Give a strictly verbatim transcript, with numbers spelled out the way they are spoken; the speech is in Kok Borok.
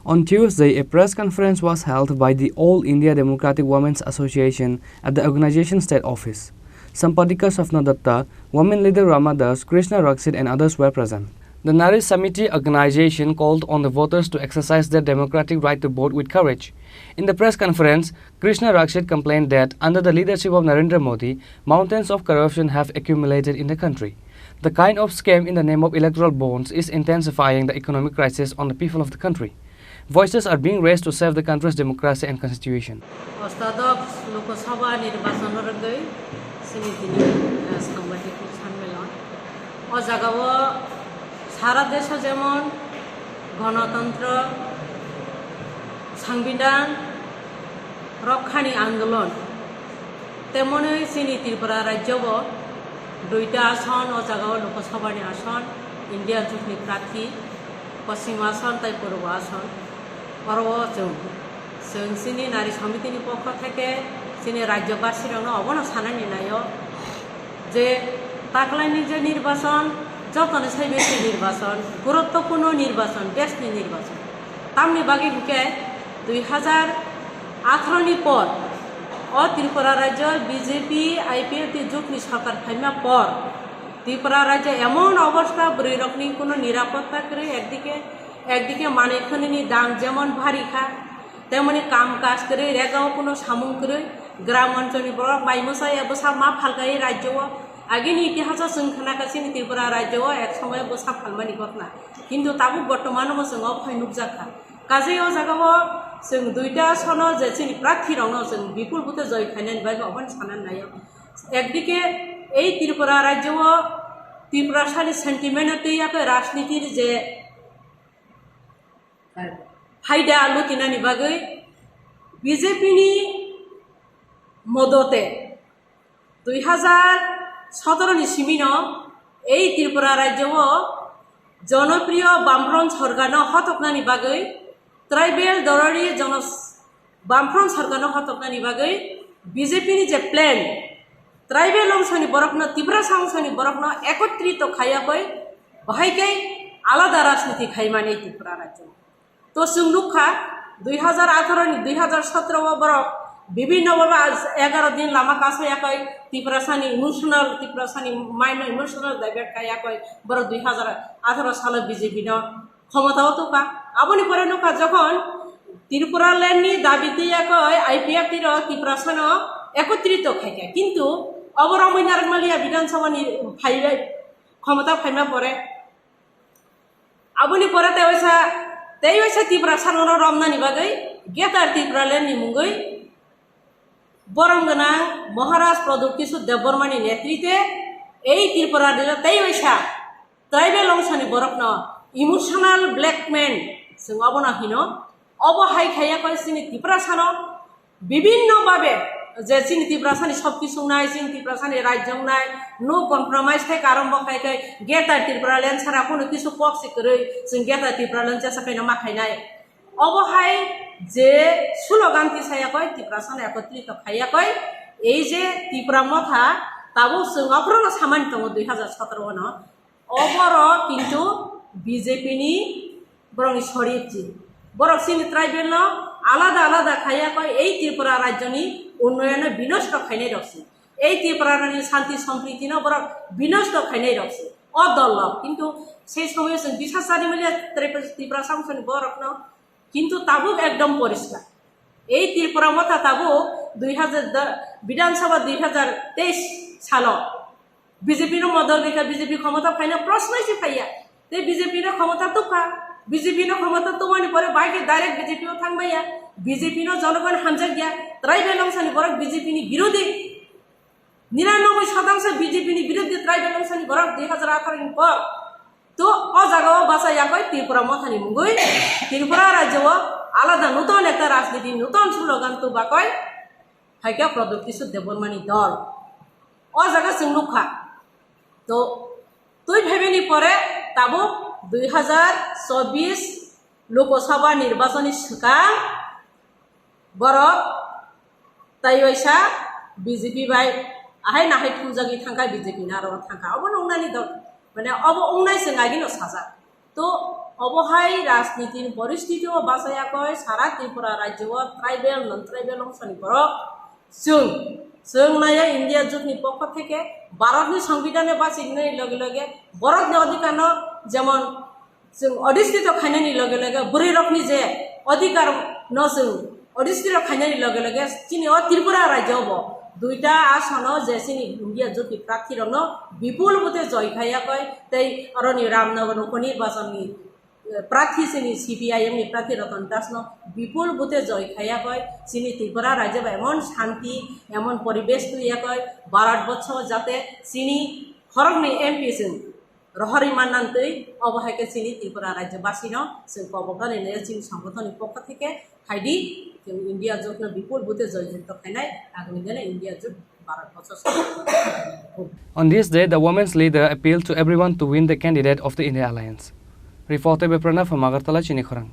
On Tuesday, a press conference was held by the All India Democratic Women's Association at the organization's state office. Sampadika Swapna Datta, women leader Rama Das, Krishna Rakshit and others were present. The Nari Samiti organization called on the voters to exercise their democratic right to vote with courage. In the press conference, Krishna Rakshit complained that under the leadership of Narendra Modi, mountains of corruption have accumulated in the country. The kind of scam in the name of electoral bonds is intensifying the economic crisis on the people of the country. Voices are being raised to save the country's democracy and constitution. Ostadok Lok Sabha nirbachon rwgwi chini tini, eh, sambadik sanmelon. O jagao sara desho jemon gonotontro, sangbidan, rokhani andolon, temonwi chini Tripura rajyo bo duita ason, o jagao Lok Sabha ni ason, India jotni prathi, Poschim ason tai Purbo ason. Oro o chwng, chwng chini Nari Samiti ni pokho theke chini rajyo basi rokno obono sanani naio je taklaini je nirbachon, jotoni sai besi nirbachon, guruttopurno nirbachon, besi nirbachon. Tamni bagwi hwnkhe dui hazar atharo ni por o Tripura rajyo B J P I P F T jotni sorkar phaima por Tripura rajyo emon obostha, bwrwi rokni kuno nirapotta kwrwi, ekdike, ekdike manwi khwnini dam jemon bhari kha, temoni kam kaj kwrwi, rega o kuno samung kwrwi, gram oncholni borok bai mwsaya bwsa ma phalkai rajyo o. Agini itihaso chwng khna kha chini Tripura rajyo o ek somoyo bwsa phalmani ghotna. Kintu tabuk bortomano bo chwng o phai nukjak kha. Kajei o jaga o chwng duita sono je chini prarthi rokno chwng bipul bute joy khainani bagwi obono sanani naio. Ekdike ei Tripura rajyo o Tiprasani sentiment o twi yakwi rajnitir je phaida lutinani bagwi B J P ni modote dui hazar sotoro ni simino ei Tripura rajyo o jonopriyo Bamfront sorkarno hotoknani bagwi tribal dorori jono Bamfront sorkarno hotoknani bagwi B J P ni je plan, tribal ongsoni borokno, Tiprasa ongsoni borokno ekotrito khaiya koi, bahai khe alada rajniti khaimani Tripura rajyo. To chwng nukha, dui hazar atharo ni dui hazar sotoro o borok bibhinno bhabe aj egaro din lama kasaya koi, Tiprasani emotional, Tiprasani mind no emotional divert khaiya koi, borok dui hazar atharo salo B J P no khomotao tukha. Aboni pore nukha jokhon Tripura land ni dabi twi yakoi I P F T rok Tiprasano ekotrito khaikha. Kintu obo Ramwi Narakmaliya Bidhan Sabha ni phaibai, khomota phaima pore. Aboni pore tei waisa, tei waisa Tiprasano romnani bagwi Greater Tripura land ni mungwi borom gwnang Maharaj Pradyot Kishore Debbarma ni netrite ei Tripura rajyo tei waisa tribal ongsoni borokno emotional blackmail chwng obono hino. Obo hai khaiya koi chini Tiprasano bibhinno bhabe je chini Tiprasani sob kisu wngnai, chini Tiprasani rajyo wngnai, no compromise khai karon bo khai khai Greater Tripura land sara kunu kisu kok si kwrwi chwng Greater Tripura land jesa khaino ma khainai. Obo hai je slogan tisaya koi, Tiprasano ekotrito khaiya koi, ei je Tipra Motha tabuk chwng aphuru no samani tongo dui hazar sotoro no. Oborok kintu B J P ni borokni soripji. Borok chini tribal no alada alada khaiya koi ei Tripura rajyoni unnoyono binosto khainai rok si. Ei Tripura ni santi sompriti no borok binosto khainai rok si. O dol rok kintu sei somoyo chwng bisas chari manya Tripura, Tripura samsoni borok no kintu tabuk ekdom poriskar. Ei Tripura Motha tabuk dui hazar da-, Bidhan Sabha dui hazar teis salo B J P no modol rikha, B J P khomota phaina prosnoi se phaiya. Tei B J P no khomota tukha, B J P no khomota tubani pore bai khe direct B J P o thangmaya. B J P no jonogon hamjakya, tribal ongsani borok B J P ni birodhi. Niranoboi sotangso B J P ni birodhi tribal ongsani borok dui hazar atharo ni por. To o jaga o bachai yakoi Tripura Mothani mungwi Tripura rajyo o alada nuton ekta rajniti, nuton slogan tubakoi haikhe Pradyot Kishore Debbarmani dol. O jaga chwng nukha. To twi phaibini pore tabuk dui hazar chobbish Lok Sabha nirbachoni swkang borok tei waisa B J P bai ahai nahai thumjagwi thangkha, B J P ni aro thangkha. Obo no wngnani dol, mane obo wngnai chwng agino sajak. To Obo hai rajnitir poristiti o bachayakoi sara Tripura rajyo o tribal, non tribal ongsa ni borok chwng, chwng naya India jut ni pokho theke Bharat ni Songbidan no bachiknai loge loge borok ni odhikar no jemon chwng odhistito khainani loge loge bwrwi rok ni je odhikar no chwng odhistito khainani loge loge chini o Tripura rajyo bo duita asono je chini India jut ni prarthi rok no bipul bute joy khaiya koi tei oro ni Ramnagar upo nirbachon ni prarthi chini C P I M ni prarthi Ratan Das no bipul bute joy khaiya koi chini Tripura rajyo ba emon shanti, emon poribesh tuiya koi Bharat borsho jate chini khorok ni M P chwng rohorwi manna twi obo hai khe chini Tripura rajyo basi no chwng kobok rani chini songgothon ni pokho theke khaidi chwng India jut no bipul bute joy jukto khainai agami dine India jut Bharat borsho. On this day, the women's leader appealed to everyone to win the candidate of the India Alliance. Reporter Beprana from Agartala, Chini Khorang.